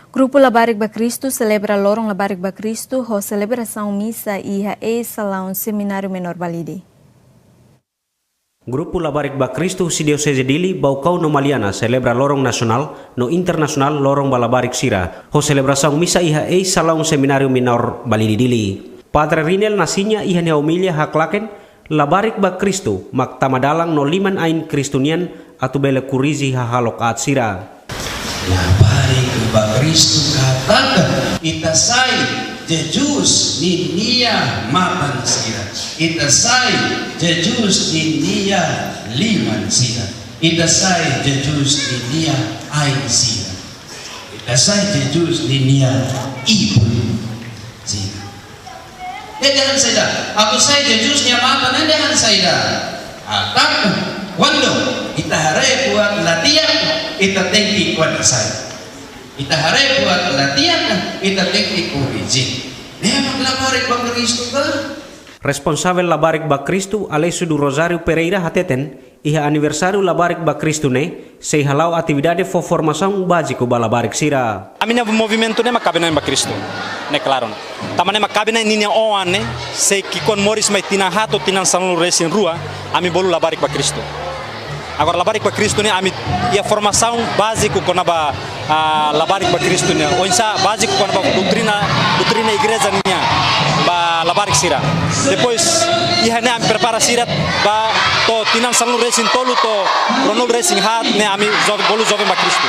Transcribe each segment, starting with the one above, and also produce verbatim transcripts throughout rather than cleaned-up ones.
Grupu Labarik ba Kristu selebra loron Labarik ba Kristu ho selebrasaun misa iha eis salaun Semináriu Menór Balide. Grupu Labarik ba Kristu husi Dioseze Dili, Baucau no Maliana selebra loron nasionál no internasionál loron ba labarik sira ho selebrasaun misa iha eis salaun Semináriu Menór Balide Dili. Padre Rinel Nasinha iha nia omilia haklaken, Labarik ba Kristu mak tama dalan no liman-ain Kristu nian atu bele kurije hahalok aat sira. Labarik ba Kristu katak ita sai Jesus ninia matan sira. Ita sai Jesus ninia liman sira. Ita sai Jesus ninia ain sira. Ita sai Jesus ninia ibun sira. Ne'e dehan saida, atu sai Jesus nia matan ne'e dehan saida. Katak, kuandu ita haree buat la di'ak, ita tenke kuandu sai. Ita haree buat la di'ak, ita tenke kurije. Ne'e mak Labarik ba Kristu ka? Responsavel Labarik ba Kristu, Aleixo do Rosário Pereira, hateten, iha aniversáriu Labarik ba Kristu ne'e, sei hala'o atividade fó formasaun báziku ba labarik sira. Ami-nia movimentu ne'e mak kaben-na'in ba Kristu. Ne'e klaru. Tanba ne'e mak kaben-na'in ninia oan ne'e, sei ki'ikoan moris mai tinan haat to'o tinan sanulu-resin-rua, ami bolu Labarik ba Kristu. Agora Labarik ba Kristu ne'e ami iha formasaun báziku kona-ba ah, Labarik ba Kristu nian. Oinsá báziku kona-ba doutrina, doutrina igreja nian ba labarik sira. Depois, iha ne'e ami prepara sira ba to'o tinan sanulu-resin-tolu to'o ruanulu-resin-haat ne'e ami jov-, bolu joven ba Kristu.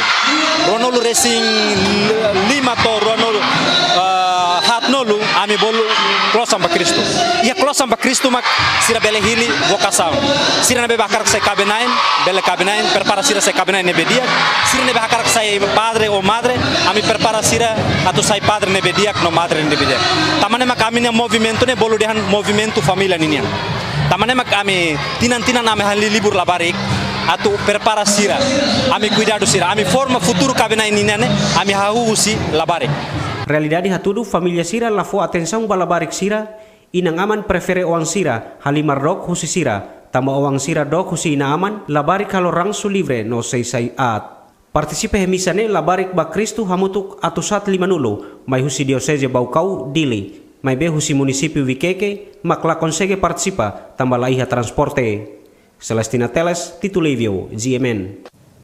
Ruanulu-resin-lima to'o ruanulu, ah, haatnulu ami bolu klosan ba Kristu. Iha klosan ba Kristu mak sira bele hili vokasaun. Sira ne'ebé hakarak sai kaben-na'in, bele kaben-na'in, prepara sira sai kaben-na'in ne'ebé di'ak. Sira ne'ebé hakarak sai padre ou madre, ami prepara sira atu sai padre ne'ebé di'ak no madre ne'ebé di'ak. Tanba ne'e mak ami-nia movimentu ne'e bolu dehan movimentu família ninian. Tanba ne'e mak ami tinan-tinan ami halibur labarik atu prepara sira. Ami kuidadu sira, ami forma futuru kaben-na'in ninian ne'e, ami hahú husi labarik. Realidade hatudu família sira la fó atensaun ba labarik sira, inan-aman prefere oan sira halimar dook husi sira, tanba oan sira dook husi inan-aman, labarik halo ransu livre no sei sai aat. Partisipa iha misa ne'e Labarik ba Kristu hamutuk atus haat limanulu, mai husi Dioseze Baucau, Dili, maibé husi munisípiu Viqueque mak la konsege partisipa, tanba la iha transporte. Celestina Teles, Tito Livio, G M N.